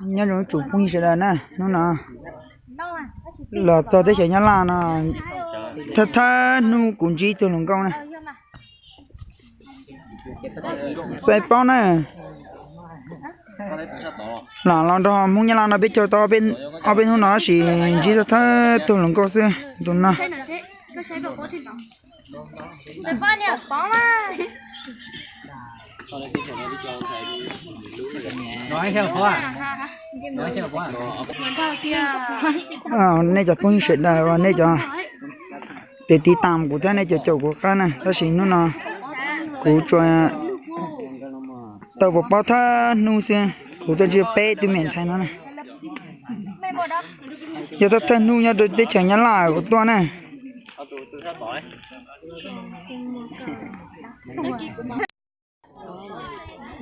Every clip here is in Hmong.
Nyob zoo ib tsoom phooj ywg sawv daws na, hnub no los txog teb chaws Nyab Laj no, thawj thawj hnub kuv ntsib tug hluas nkauj na. Xav paub na, lam los nrog Hmoob Nyab Laj no peb caug tau ob peb hnub no tab sis ntsib thawj thawj tug hluas nkauj xwb tus no. Nej cov phooj ywg sawv daws uas nej cov tiv tiv tam kuv thiab nej cov caum kuv qab na, tab sis hnub no kuv tsuas tau pov pob thawj hnub xwb, kuv tuaj ntsib peb tug me ntxhais no na. Yog thawj thawj hnub nyob rau teb chaws Nyab Laj kuv tuaj na.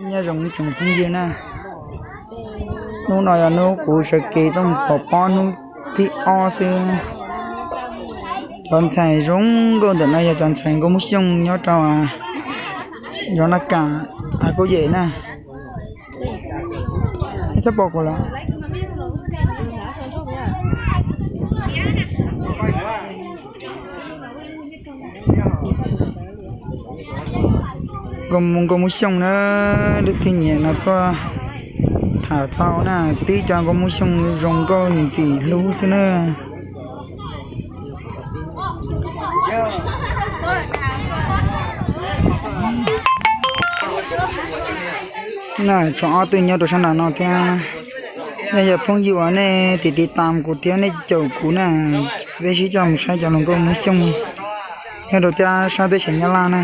Nyob zoo ib tsoom phooj ywg na, hnub no yog hnub kuv sawv kev tuaj mus pov pob hnub thib ob xwb. Cov ntxhais zoo nkauj ntawm no yog cov ntxhais nkauj Hmoob Xyooj nyob rau zos Naj Kam, Kuj Yem na. Txhob pom kuv lawm. Nkauj Hmoob Xyooj na, leej twg nyiam no tuaj tham tau na, tib co nkauj Hmoob Xyooj zoo nkauj ntxim hlub xwb na. Na, tshuav ob tug nyob rau sab nram no thiab. Nej yog phooj ywg uas nej tiv tiv tam kuv thiab nej caum kuv na, peb sib coj mus saib cov hluas nkauj Hmoob Xyooj nyob rau sab teb chaws Nyab Laj na.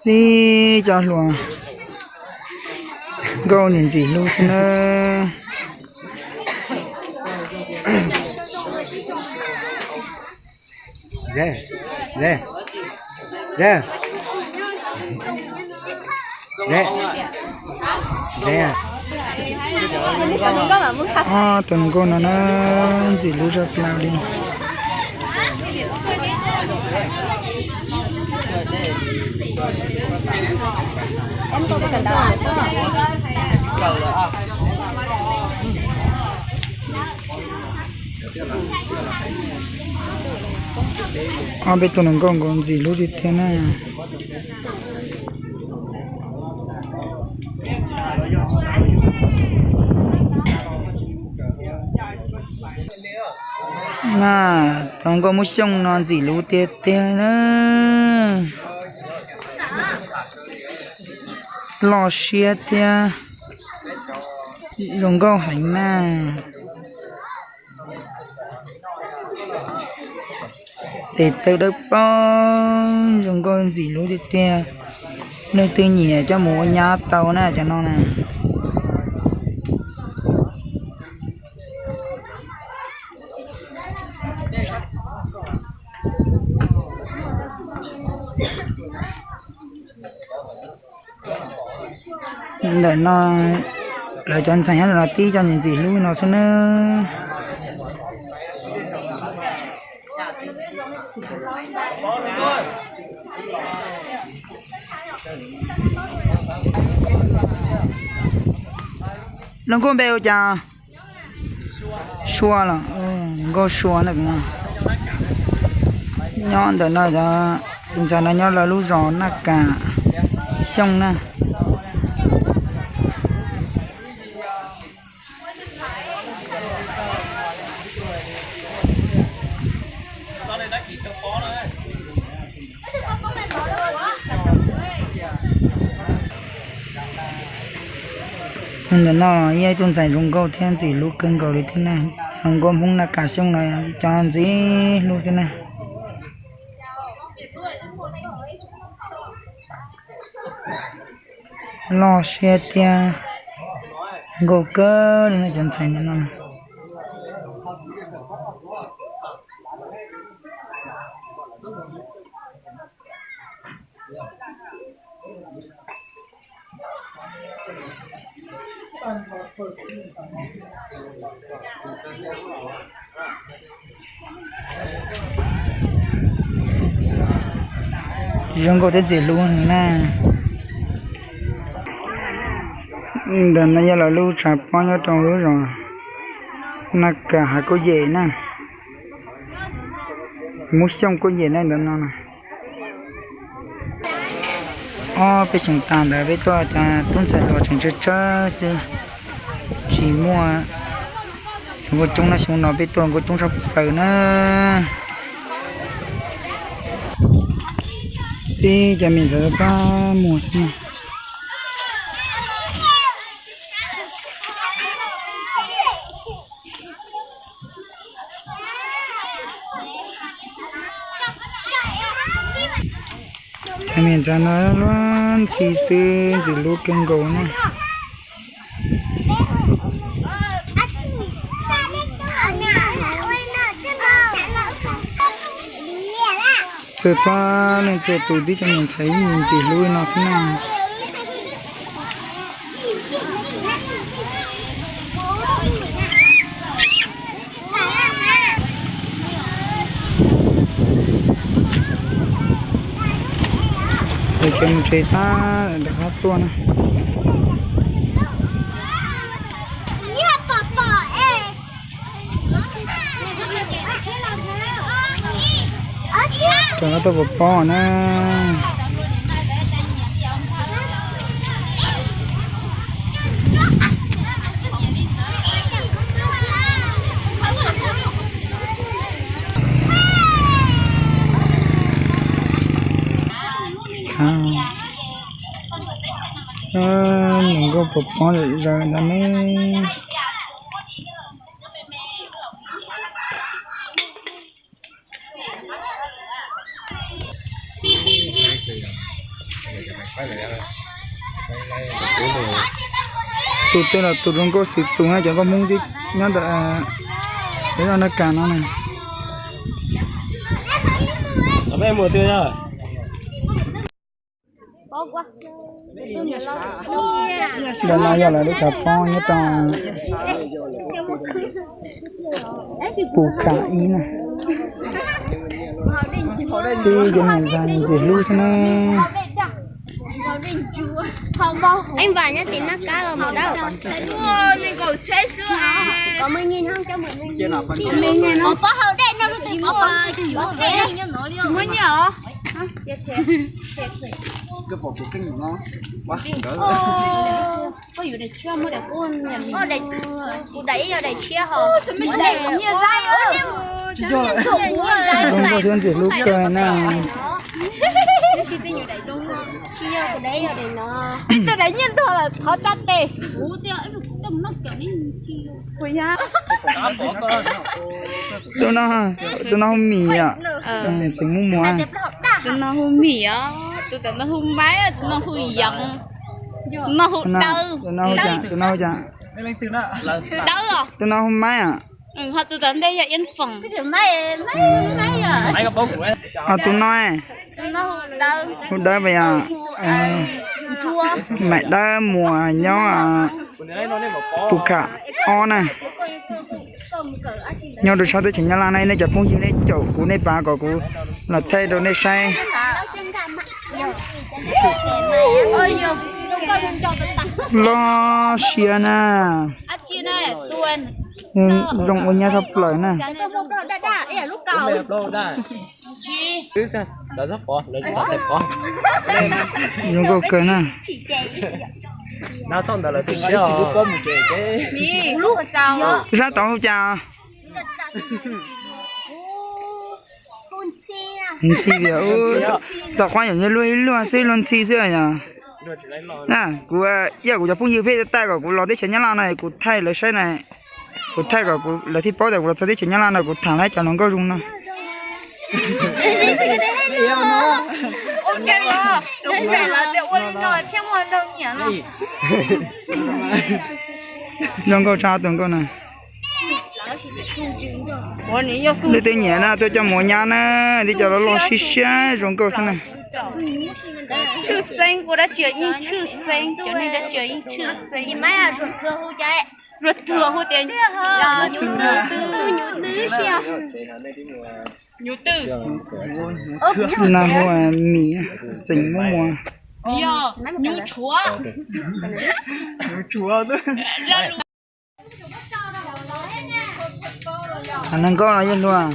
Tib co hluas nkauj ntxim hlub xwb na. Ob tug hluas nkauj no na, ntxim hlub tshaj plaws li. Ob peb tug hluas nkauj nkaus ntxim hlub tiag tiag na. Na, tus nkauj Hmoob Xyooj no ntxim hlub tiag tiag na. Loj siab thiab zoo nkauj heev na. Tes taw dawb paug, zoo nkauj ntxim hlub tiag tiag. Leej twg nyiam coj mus ua nyab tau na cov no na. Ntawm no lawv cov ntxhais nyob ntawm no tib co ntxim ntxim hlub no xwb nawb. Luag nkauj npe ua cas? Sua los, nkauj Sua na. Nyob ntawm no, tus ntxhais no nyob lawv lub zos Naj Kam, Xyooj na. Ntawm no yog ib tug ntxhais zoo nkauj thiab ntxim hlub kawg nkaus li thiab na. Hluas nkauj Hmoob Naj Kam Xyooj no cov ntxim hlub xwb na. Loj siab thiab nkauj kawg li na cov ntxhais ntawm no. Zoo nkauj thiab ntxim hlub na. Ntawm no yog lawv lub tshav pob nyob rau lub zos Naj Kas Hav Kuj Yem na, Muab Xyooj Kuj Yem na ntawm no na. Ob peb xyoos tas ntawd peb tuaj cov tub ntxhais hluas tseem tsawg tsawg xwb, tsis muaj zoo nkauj coob na. Xyoo no peb tuaj nkauj coob tshaj plaws na. Ib cov me ntxhais txaj muag xwb na. Cov me ntxhais no luag ntxhi xwb, ntxim hlub kawg nkaus na. Txhua txhua leej txhua tus tib cov me ntxhais yeej ntxim hlub li no xwb na. Ces mus tsev tab rov qab tuaj na. Rov qab tuaj pov pob na. Mus nkauj pov pob zom zaws ntag ne. Tus twg los tus zoo nkauj xwm tus na, cov nkauj Hmoob nyob ntawm lub zos Naj Kas no na. Ntawm no yog lawv lub tshav pob nyob rau Pus Kham ib na. Tib cov me ntxhais ntxim hlub xwb na. Kuv daim ib yog daim tshiab ho. Zoo nkauj thiab ntxim hlub kawg na. Tsis yog kuv daim ib yog daim no. Tus daim nyiaj ntuag lawm thov tsa tes. Tus no, tus no hu Mim os. Xeem Muas Muas. Tus no hu Mim os, tus ntawm no hu Maiv, tus no hu Yeev, tus no hu Dawb. Tus no hu cas? Dawb os. Tus no hu Maiv os. Ho tus tom ntej yog Iab Feem. Ho tus no, hu Dawb pas yog Maim Dawb Muas nyob Pus Kham ob na. Nyob rau sab teb chaws Nyab Laj na. Nej cov phooj ywg nej caum kuv nej pab kom kuv los thaij rau nej saib. Loj siab na. Zoo ua nyab tshaj plaws na. Zoo nkauj kawg na. Sab tod hu cas? Ntxhi tias, tom qab yom, luag ib luag xwb, luag ntxhi xwb yom. Kuv ib yam kuv cov phooj ywg pheej taij kom kuv los teb chaws Nyab Laj no kuv thaij lawv saib na. Kuv thaij kom kuv lawv thiaj paub tias kuv los txog teb chaws Nyab Laj no kuv tham lawv cov hluas nkauj zoo no. Zoo nkauj tshaj tus nkauj na. Leej twg nyiam na tuaj coj mus ua nyab na, tib co loj loj siab siab zoo nkauj xwb na. Tshwj xeeb, kuv dab tsi yeej tshwj xeeb, cov neeg dab tsi yeej tshwj xeeb. Zuag txuag hu tias, tus no, tus no, tus no, No hu ua Mim, xeem Muab Muas. Neeg nkauj los yog luag?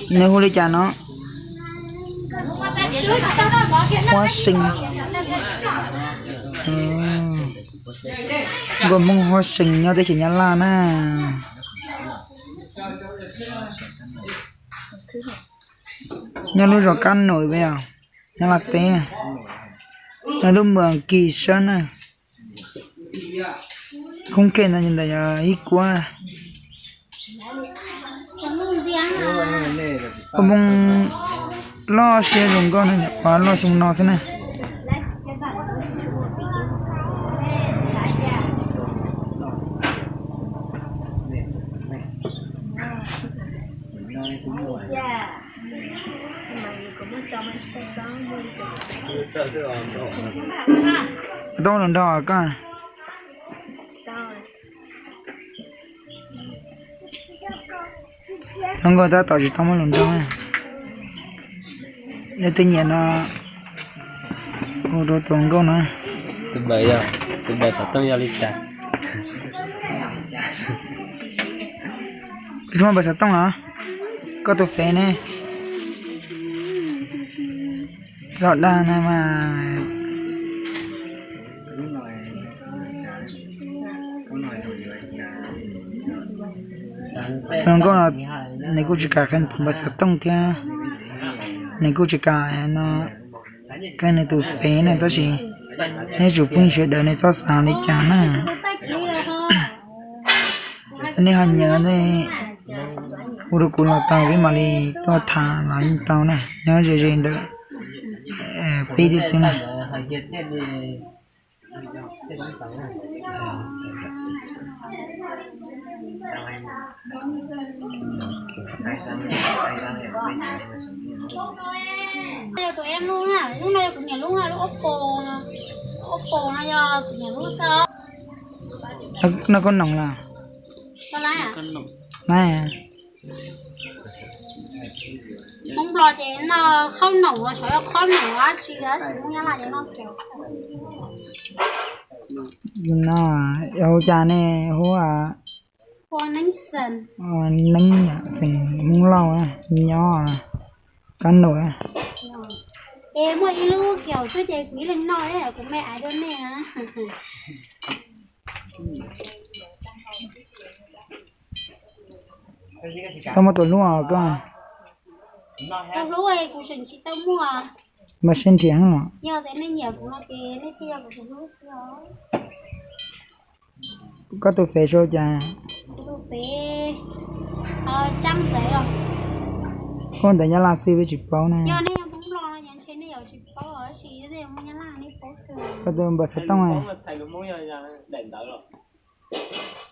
Nws hu li cas no? Huab Seej. Nkauj Hmoob Huab Seej nyob teb chaws Nyab Laj na. Nyob lub zos Kab Naum, Nyab Laj teb, nyob lub moos Kis Sab na. Khoob Kej ntawd ntawm ib kuab. Ua Hmoob loj siab zoo nkauj na, loj xyoo no xwb na. Tau los nrog koj. Tau nkauj tab tom tsis tau muaj hluas nraug. Nej twb nyiam no, hu rau tus nkauj no. Tus npawb yog, tus npawb xov tooj yog li cas? Koj muaj npawb xov tooj los? Koj tus fev ne? Txog dag na mas. Tus nkauj no nws kuj tsis kam qhia nws tus npawb xov tooj thiab, nws kuj tsis kam no qhia nws tus fev na, tab sis nej tsum phooj ywg sawv daws nej txhob xav li cas na. Nej ho nyiam nej hu rau kuv los tau, peb mam li tuaj tham los yeej tau na, nyob ze ze ntawm peb tib xwb na. Tus em lub na, lub no yog kuv niam lub, lub Oppo, lub Oppo no yog kuv niam lub xwb. No koj noom los? Hmoob Nplog ces no qhob noom, xyov yog qhob noom dab tsi, tab sis Hmoob Nyab Laj ces no. No hu cas ne? Hu ua Neeb, xeem Hmoob Lauj, nyob Kab Naum. Es muaj ib lub kiaum xwb ces kuv ib leeg noj, kuv me aiv dua nej. Koj muaj tus hlub os koj? Tus hlub kuv tseem tsis tau muaj. Mas siab nrhiav os. Yog tias nej nyiam kuv no ces nej thiaj yog kuv tus hlub xwb os. Koj tus fev sau cas? Kuv tus fev Tsab Ntxaiv os. Koj ntawv Nyab Laj xwb peb tsis paub na. Yog nej yog Hmoob Nplog no ces ntshe nej yuav tsis paub, tab sis yog nej yog Hmoob Nyab Laj nej paub kawg. Koj tus npawb xov tooj?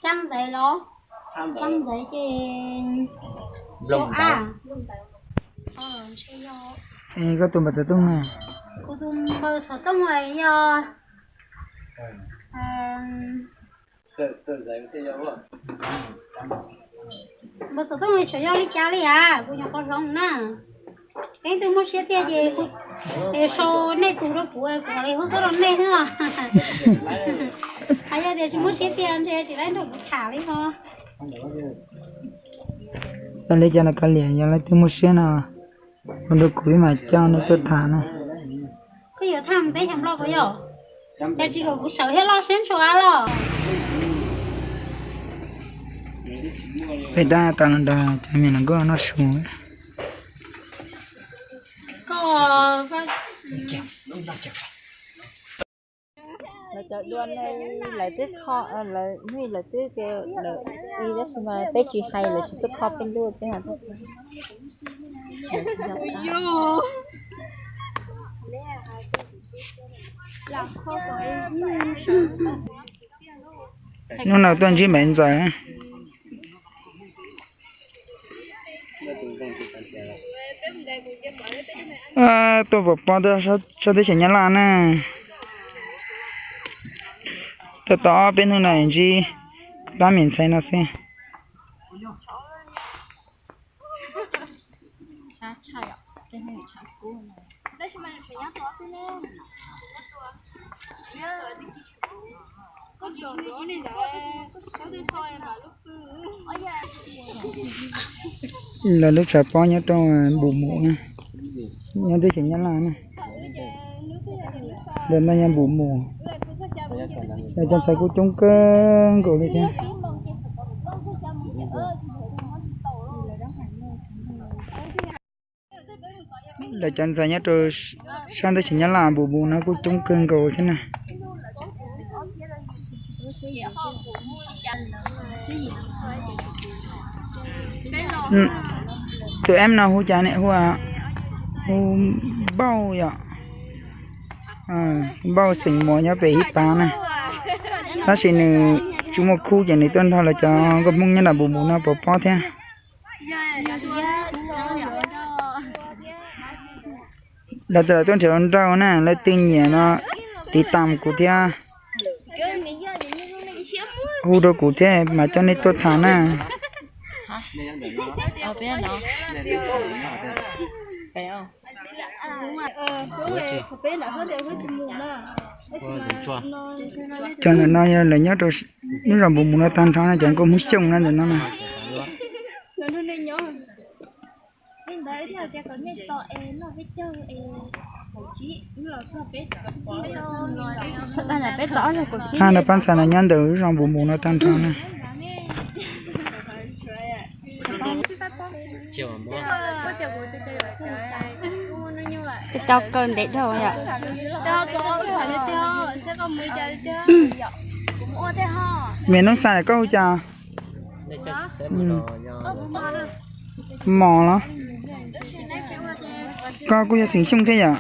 Tsab Ntxaiv los? Tsab Ntxaiv ces sau a. Koj tus npawb xov tooj na? Kuv tus npawb xov tooj yog npawb xov tooj xyov yog li cas li as, kuv nyuam qhuav hloov na. Leej twg muaj siab tiag ces sau nej tus rau kuv, kuv mam li hu tuaj rau nej xwb. Yog tias tsis muaj siab tiag ntshe tsis tau nrog kuv tham li os. Txawm li cas los kav liam, yog leej twg muaj siab no hu rau kuv, peb mam coj nej tuaj tham na. Koj yuav tham teb chaws Nplog puas yog? Cas tsis kom kuv sawv thiab loj siab ntshua los? Peb tab tom los nrog cov me hluas nkauj noj su. Lawv cov dua ne, lawv twb kho, lawv, lawv twb tias lawv i, tab sis mas peb tsis hais, lawv tsis tuaj kho peb ntuj, peb hais. Hnub no tuaj ntsib Maiv Ntxawm. Tuaj pov pob tuaj sab teb chaws Nyab Laj na. Tuaj tau ob peb hnub no ntsib pab me ntxhais no xwb. Lawv lub tshav pob nyob rau Npus Mus na, nyob teb chaws Nyab Laj na. Ntawm no yog Npus Mus, cov ntxhais kuj coob kawg nkaus li thiab. Lawv cov ntxhais nyob rau sab teb chaws Nyab Laj Npus Mus no kuj coob kawg nkaus thiab na. Tus em no hu cas ne? Hu, hu Npauj yom. Npauj xeem Muas nyob pem ib pab na. Tab sis nws tsis muaj khub ces nws tuaj nrog lawv cov nkauj Hmoob nyob nram Npus Mus no pov pob thiab. Lawv tus lawv tuaj nrhiav hluas nraug na, leej twg nyiam no tiv tam kuv thiab, hu rau kuv thiab mas coj nej tuaj tham na. Cov ntawm no yog lawv nyob rau lub zos Npus Mus no tag nrho na, cov nkauj Hmoob Xyooj na ntawm no na. Hab no pab ntxhais no nyob ntawm lub zos Npus Mus no tag nrho na. Tau kaw ntev dhau yom. Mem Nuj Xais koj hu cas? Mos los? Koj kuj yog xeem Xyooj thiab yom?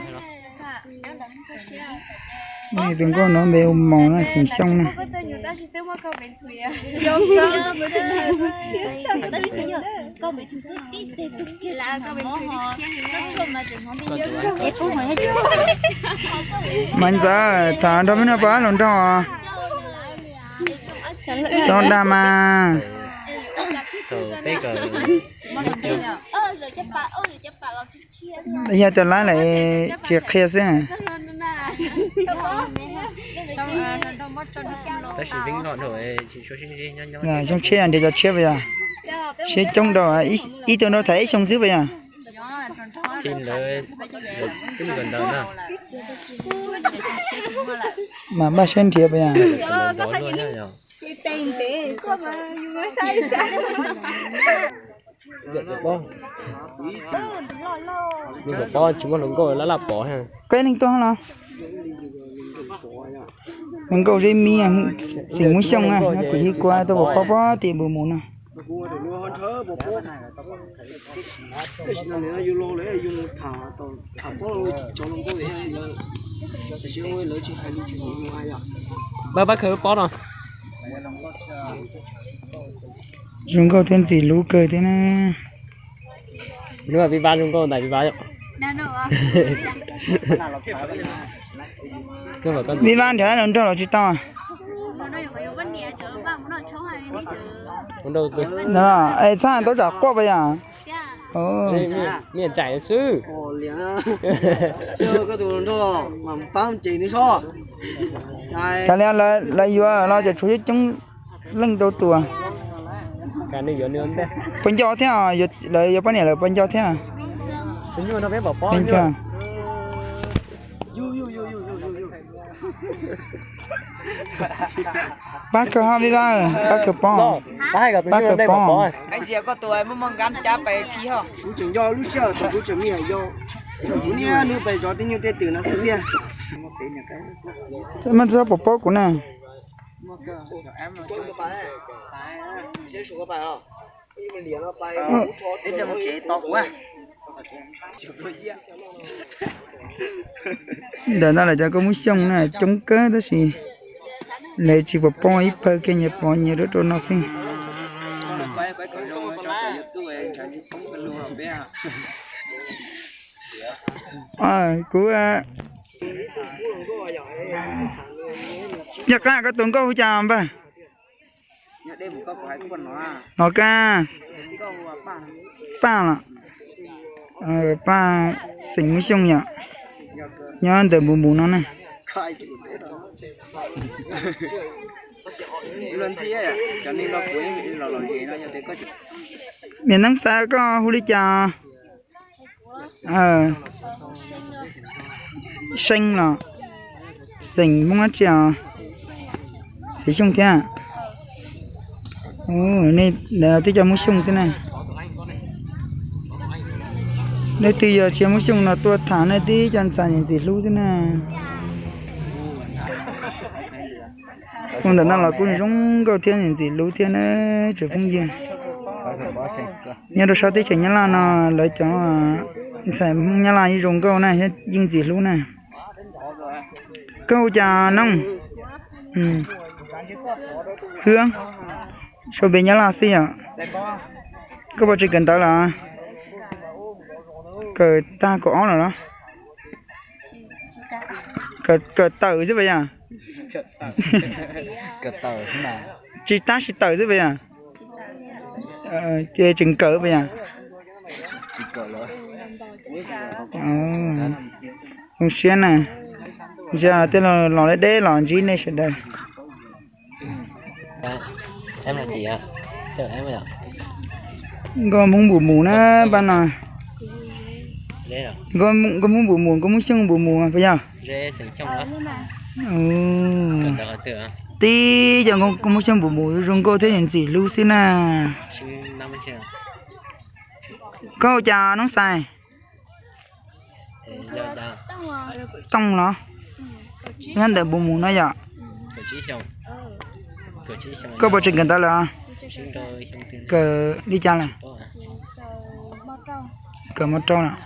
Tus nkauj no npe hu Mos no, xeem Xyooj na. Maiv Ntxawm, tham nrog peb noj pob hluas nraug. Xob dag mas. Yog tas laib lawm tsis qhia xwb. Xyoo tshiab nrhiav cov tshiab puas yog? Siab coob rau, ib tug nrau tham ib xyoo xwb puas yog? Mas npaj siab nrhiav puas yog? Koj ib leeg tuaj los? Hluas nkauj Zeb Mib, xeem Hmoob Xyooj na, nyob tim Hib Kuab, tuaj pov pob tim Npus Mus no. Pab, pab khaws pob no. Zoo nkauj thiab ntxim hlub kawg thiab na. Hnub Vib Vab zoo nkauj ntais Vib Vab. Vib Vab nrhiav hluas nraug los tsis tau? Es txhob hais tau tsam quaj puas yog? Cas li lawv yuav los ces tshuav coob leej tau tua. Puas nco thiab? Lawv yuav poj niam lawm puas nco thiab? Pab khaws ho Vib Vab, pab khaws pob, pab khaws pob. Kuv tseem nco lub sij hawm thaum kuv tseem me nyuam yaus, kuv niaj hnub pes zov tej nyuj tej twm no xwb tiag. Muaj txhob pov pob kuv na. Ntawm no lawv cov nkauj Hmoob Xyooj na coob kawg tab sis lawv tsis pov pob, ib pawg kiag nyias pov nyias rau rau no xwb. Kuv, yog qab koj tus nkauj hu cas npawg? Nov kab, Paj los, Paj xeem Hmoob Xyooj yom, nyob ntawm Npus Mus no na. Niam Neeb Xaiv, koj hu li cas? See los, xeem Hmoob dab tsi os? Xeem Xyooj thiab. Nej twb cov Hmoob Xyooj xwb na. Leej twg yog tsis yog Hmoob Xyooj no tuaj tham nej twb cov ntxhais ntxim hlub xwb na. Ua ntawm no los kuj zoo nkauj thiab ntxim hlub thiab na, tsoom phooj ywg. Nyob rau sab teb chaws Nyab Laj no, lawv cov ntxhais Hmoob Nyab Laj yeej zoo nkauj na, yeej ntxim hlub na. Koj hu cas Nooj? Hwb, sau npe Nyab Laj xwb yom. Koj puas tseem kawm ntawv lawm? Kawm tag kaum ob lawm los? Kawm tawm xwb puas yog? Tsis tab sis tawm xwb puas yog? Ces tseem kawm puas yog? Zoo siab na, ntsia tej los deb deb los ntsib nej sawv daws. Nkauj Hmoob Npus Mus na pab no. Nkauj Hmoob Npus Mus, Nkauj Hmoob Xyooj Npus Mus puas yog? Tib cov Nkauj Hmoob Xyooj Npus Mus zoo nkauj thiab ntxim hlub xwb na. Koj hu cas Nooj Xaiv? Tooj los? Nyob ntawm Npus Mus no yom? Koj puas tseem kawm ntawv lawm? Kawm li cas lawm? Kawm mos rau lawm.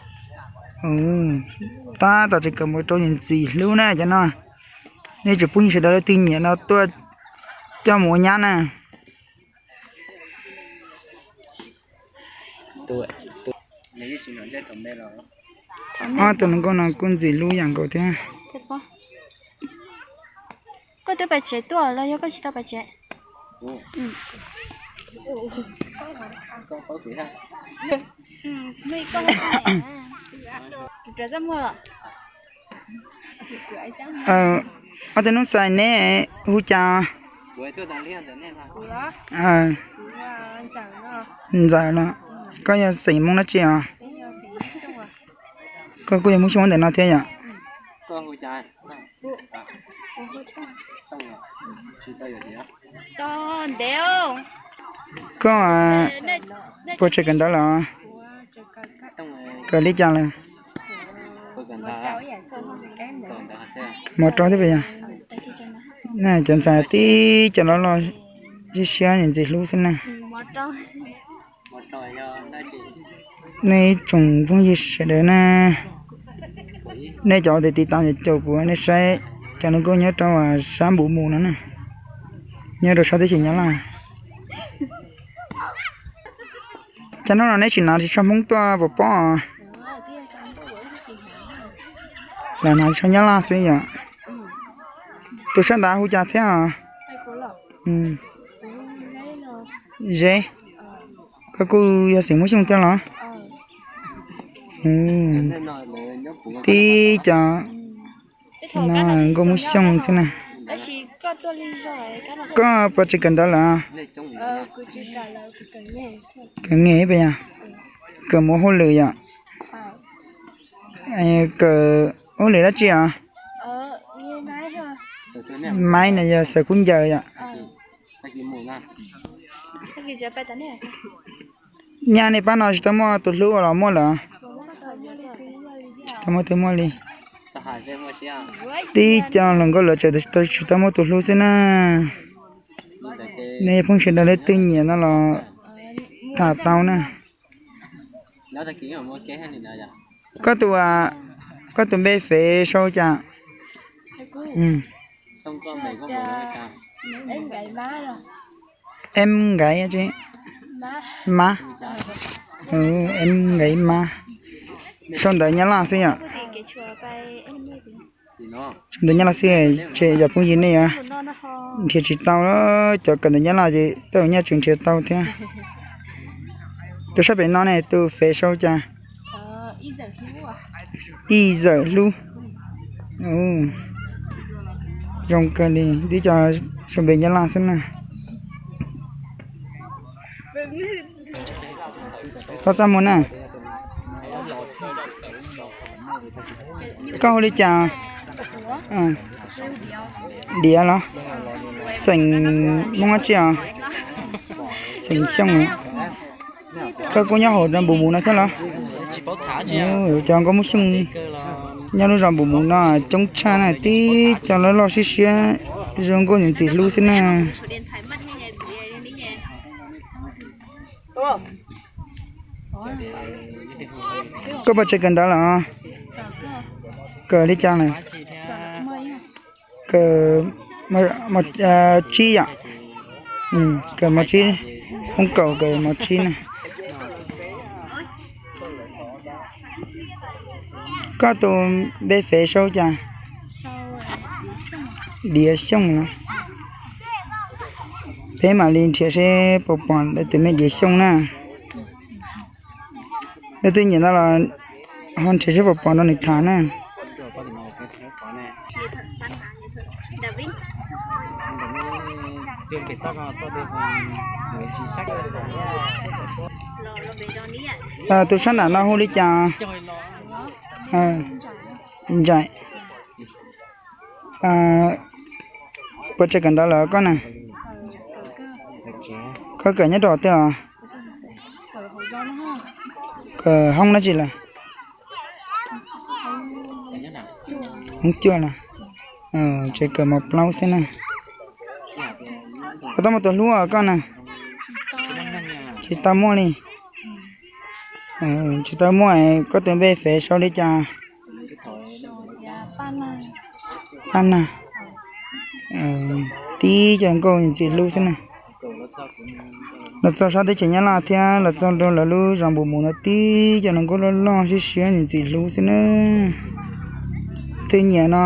Tab tom tseem kawm mos rau ntxim hlub na cov no. Nej tsoom phooj ywg sawv daws leej twg nyiam no tuaj coj mus ua nyab na. Ob tug hluas nkauj no kuj ntxim hlub yam nkaus thiab. Koj twb pais tsev tuaj los yog koj tsis tau pais tsev? Ob tug Nooj Xaiv, neb hu cas? Ntxawm los? Koj yog xeem Hmoob dab tsi os? Koj kuj yog Hmoob Xyooj ntawm no thiab yom? Koj puas tseem kawm ntawv lawm? Kawm li cas lawm? Kawm mos rau thiab puas yog? Cov ntxhais tib cov los los siab siab ntxim hlub xwb na. Nej tsoom phooj ywg sawv daws na, nej cov uas tiv tas caum kuv, nej saib cov hluas nkauj nyob rau sab Npus Mus no na, nyob rau sab teb chaws Nyab Laj. Cov hnub no neb tsis hnov tsis tso Hmoob tuaj pov pob? Lam hnov tsis tso Nyab Laj xwb yom. Tus sab nrad hu cas thiab? Zeb. Koj kuj yog xeem Hmoob Xyooj thiab los? Tib cov no nkauj Hmoob Xyooj xwb na. Koj puas tseem kawm ntawv lawm? Kawm nge puas yog? Kawm mus hauj lwm yom? Kawm hauj lwm dab tsi os? Maiv no yog xaws khaub ncaws yom? Nyaj nej pab no tsis tau muaj tus hlub los muaj lawm? Tsis tau muaj tus muaj li. Tib co hluas nkauj lawv tseem tsis tau muaj tus hlub xwb na. Nej phooj ywg sawv daws leej twg nyiam no los tham tau na. Koj tus, koj tus npe fev sau cas? Em Nkaiv tsis? Mab, nqa ib mab. Sau ntawv Nyab Laj xwb yom. Sau ntawv Nyab Laj xwb, ces yog phooj ywg nej nrhiav tsis tau, cov kawm ntawv Nyab Laj ces tej zaum nyaj tsis nrhiav tau thiab. Tus sab pem no ne, tus fev sau cas? Ib Zawm Hlub. Zoo kawg li, tib co sau npe Nyab Laj xwb na. Txhob txaj muag na. Koj hu li cas? Diav los? Xeem Hmoob dab tsi os? Xeem Xyooj. Koj kuj nyob hauv zos Npus Mus no thiab los? Cov nkauj Hmoob Xyooj nyob lub zos Npus Mus no coob tshaj na, tib co loj loj siab siab, zoo nkauj ntxim hlub xwb na. Koj puas tseem kawm ntawv lawm? Kawm li cas lawm? Kawm mos tsib yom. Kawm mos tsib, poob kaum kawm mos tsib na. Koj tus npe fev sau cas? Diav Xyooj los? Peb mam li nrhiav seb puas pom lawv tus me Diav Xyooj na. Leej twg nyiam ntawd los ho nrhiav seb puas pom nrog nws tham na. Tus sab nram no hu li cas? Ntsaim. Puas tseem kawm ntawv lawm koj na? Koj kawm nyob rau twg os? Kawm hoob dab tsi lawm? Hoob cuaj los? Tseem kawm mos plaub xwb na. Puas tau muaj tus hlub os koj na? Tsis tau muaj li. Tsis tau muaj, koj tus npe fev sau li cas? Paj Nag. Tib co nkauj ntxim hlub xwb na. Los txog sab teb chaws Nyab Laj thiab los txog rau lawv lub zos Npus Mus no tib co hluas nkauj loj loj siab siab ntxim hlub xwb na. Leej twg nyiam no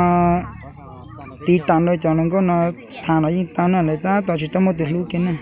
tiv tam rau cov hluas nkauj no tham los yeej tau na, lawv tab tom tsis tau muaj tus hlub kiag na.